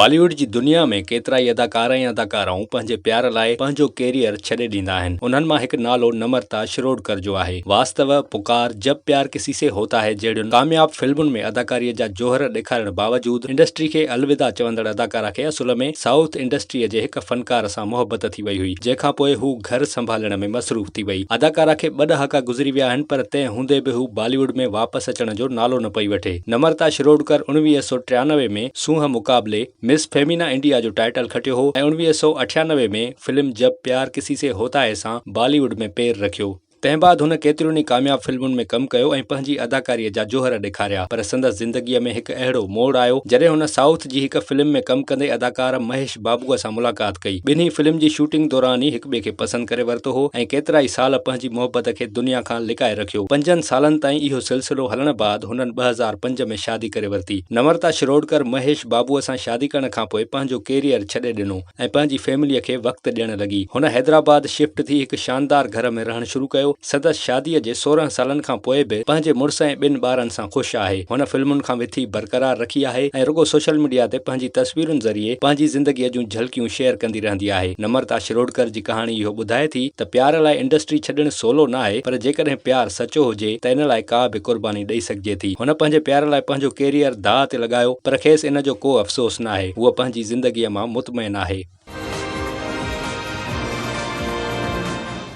بالي wood جي دنيا ۾ ڪيترائي اداڪار ۽ اداڪارائون پنهنجي پيار لاء پنهنجو ڪيريئر ڇڏي ڏيندا آهن. انهن مان هڪ نالو نمرتا شروڊڪر جو آهي. واستو، پڪار، جب پيار ڪسي سي هوتا هي جهڙين ڪامياب فلمن ۾ اداڪاريء جا جوهر ڏيکارڻ باوجود انڊسٽري کي الوداع چوندڙ اداڪارا کي اصل ۾ سائوٿ انڊسٽريء جي هڪ فنڪار سان محبت ٿي وئي هئي، جنهن کان پوء هو گهر سنڀالڻ ۾ مصروف ٿي وئي. اداڪارا کي ٻه ڏهاڪا گذري ويا آهن پر تنهن هوندي به هو بالي ووڊ ۾ واپس اچڻ جو نالو نه پئي وٺي. نمرتا شروڊڪر 1993 ۾. سونهن مقابلي مس فيمينا انڊيا جو ٽائيٽل کٽيو هو ۽ 1998 ۾ فلم جب پيار ڪسي سي هوتا هي سان بالي ووڊ ۾ پير رکيو. تنهن بعد هن ڪيتريون ئي ڪامياب فلمن ۾ ڪم ڪيو ۽ پنهنجي اداڪاريء جا جوهر ڏيکاريا پر سندس زندگيء ۾ هڪ اهڙو موڙ آيو جڏهن هن سائوٿ جي هڪ فلم ۾ ڪم ڪندي اداڪار مهيش بابوء سان ملاقات ڪئي. ٻنهي فلم جي شوٽنگ دوران ئي هڪٻئي کي پسند ڪري ورتو هو ۽ ڪيترائي سال پنهنجي محبت کي دنيا کان لڪائي رکيو. پنجن سالن تائين اهو سلسلو هلڻ بعد هنن 2005 ۾ شادي ڪري ورتي. نمرتا شروڊڪر مهيش بابوء سان شادي ڪرڻ کانپوء پنهنجو ڪيريئر ڇڏي ڏنو ۽ پنهنجي فيمليء کي وقت ڏيڻ لڳي. هن حيدرآباد شفٽ ٿي هڪ شاندار گهر ۾ رهڻ شروع ڪيو. سندس شاديء جي 16 سالن کان پوء به پنهنجي مڙس ۽ ٻن ٻارن سان خوش آهي. هن فلمن کان وٿي برقرار رکي آهي ۽ رڳو سوشل ميڊيا تي پنهنجي تصويرن ذريعي پنهنجي زندگيء جون جهلڪيون شيئر ڪندي رهندي آهي. نمرتا شروڊڪر جي ڪهاڻي اهو ٻڌائي ٿي ته پيار لاء انڊسٽري ڇڏڻ سولو ناهي پر جيڪڏهن پيار سچو هجي ته ان لاء ڪا به قرباني ڏئي سگهجي ٿي. هن پنهنجي پيار لاء پنهنجو ڪيريئر داء تي لڳايو پر کيس ان جو ڪو افسوس ناهي. هوء پنهنجي زندگيء مان مطمئن آهي.